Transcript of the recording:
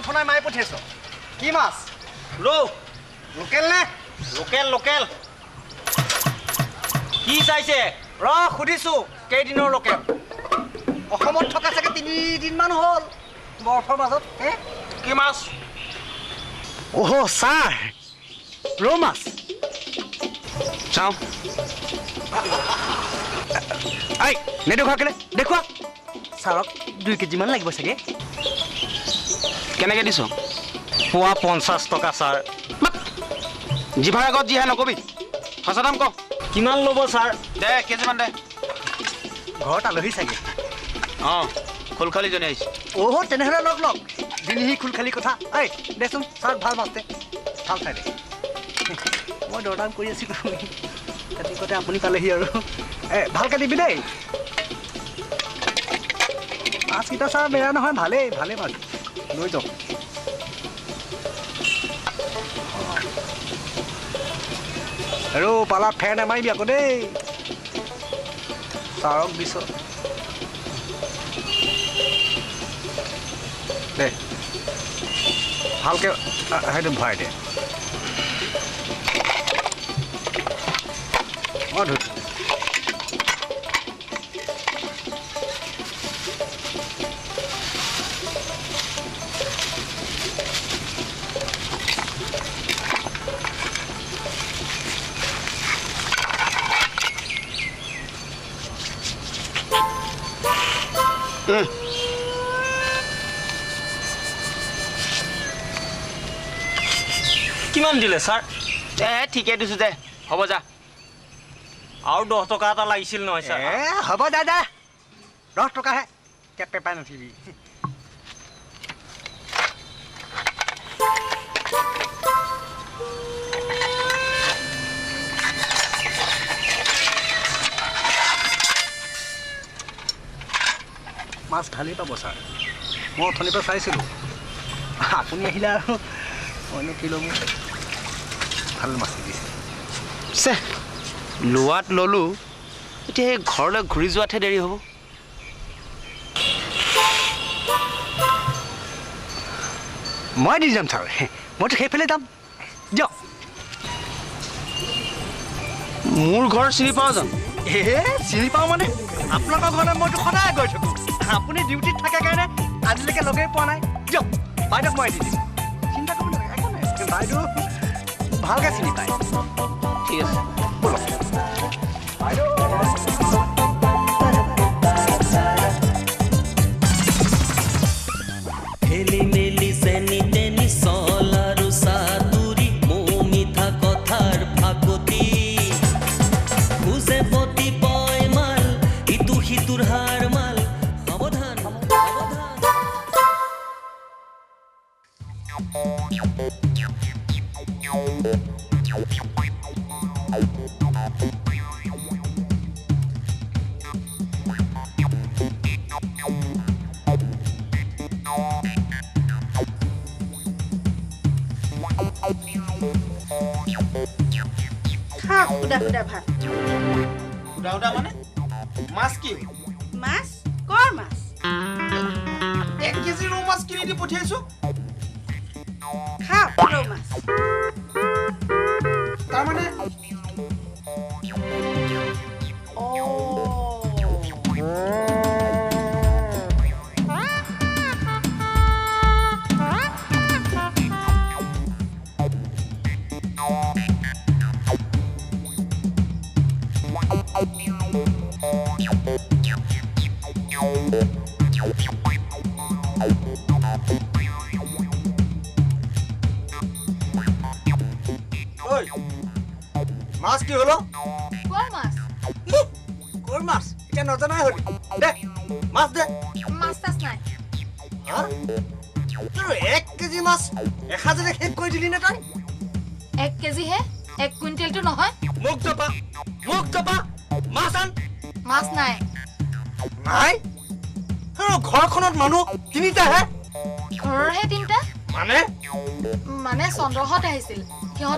থনাই মাৰি পঠিয়াইছ। কি মাছ? ৰৌ। লোকেল নে? Local local. কি চাইছে? ৰ সুধিছো কেইদিনৰ লোকেল? অসমত থকা চাগে 3 দিনমান হ'ল বৰফৰ মাজত। হে কি মাছ? অহ' ছাৰ, ৰৌ মাছ। চাওঁ। এই নেদেখুৱা কেলে? দেখুৱা ছাৰক। 2 কেজিমান লাগিব চাগে। কেনেকৈ দিছ? পোৱা 50 টকা ছাৰ। জিভাৰ আগত যিহে নকবি, সঁচা দাম ক। কিমান ল'ব ছাৰ? দে, কেজিমান দে। ঘৰত আলহী চাগে। অঁ, খুলখালীজনী আহিছে। অ' তেনেহ'লে লগ লগ দিনহি খুলখালি কথা। এই দেচোন ছাৰক, ভাল মাছ দে, ভাল চাই দে। মই দৰদাম কৰি আছিলোঁ, তেনেকুৱাতে আপুনি পালেহি আৰু। এ ভালকৈ দিবি দেই। মাছকেইটা ছাৰ বেয়া নহয়, ভালেই ভালেই মাছ, লৈ যাওক। আৰু পালাত ফেৰ নামাৰিবি আকৌ দেই। ছাৰক দিছ দে, ভালকৈ সেইটো ভৰাই দে। অঁ, ধৰিছোঁ। কিমান দিলে ছাৰ? এ ঠিকে দিছোঁ দে, হ'ব যা। আৰু 10 টকা এটা লাগিছিল নহয় ছাৰ। এ হ'ব দাদা, 10 টকাহে, কেপ পেপাই নুঠিবি। মাছ ভালেই পাব ছাৰ, মই অথনিৰ পৰা চাইছিলোঁ। আপুনি আহিলে আৰু মইনো কি ল'ম? ভাল মাছ দিছে। চে লোৱাত ল'লোঁ, এতিয়া সেই ঘৰলৈ ঘূৰি যোৱাতহে দেৰি হ'ব। মই দি যাম ছাৰ, মইতো সেইফালে যাম দিয়ক। মোৰ ঘৰ চিনি পাওঁ জানো? এ চিনি পাওঁ মানে, আপোনালোকৰ ঘৰলৈ মইতো সদায় গৈ থাকোঁ। আপুনি ডিউটিত থাকে কাৰণে আজিলৈকে লগেই পোৱা নাই। দিয়ক বাইদেউক, মই দি দিম, চিন্তা কৰিব নালাগে, একো নাই। বাইদেউ ভালকৈ চিনি পায়। ঠিক আছে। ব'লক বাইদেউ। খেলি মেলি চেনি তেনি চল আৰু চাতুৰি মৌ মিঠা কথাৰ ফাকতি খোজে পতি পয়মাল ইটো সিটোৰ হাৰ মাল। সাৱধান সাৱধান। খাওক সুদা সুদা ভাত। সুধা সুধা মানে? মাছ কি? মাছ? কৰ মাছ? 1 কেজি ৰৌ মাছ কিনি দি পঠিয়াইছোঁ। খাওক ৰৌ মাছ। তাৰমানে অঁ। ঐ, মাছ কি হ'ল? কৰ মাছ? কৰ মাছ এতিয়া নজনাই হ'ল। দে মাছ দে। মাছ তাছ নাই। হা? তোৰ 1 কেজি মাছ এসাঁজতে শেষ কৰি দিলি নে তই? 1 কেজিহে, 1 কুইণ্টেলটো নহয়। মোক জপা, মোক জপা, মাছ আন। মাছ নাই। নাই? আৰু ঘৰখনত মানুহ তিনিটাহে। ঘৰৰহে তিনিটা। মানে? মানে চন্দ্ৰহঁত আহিছিল, সিহঁতক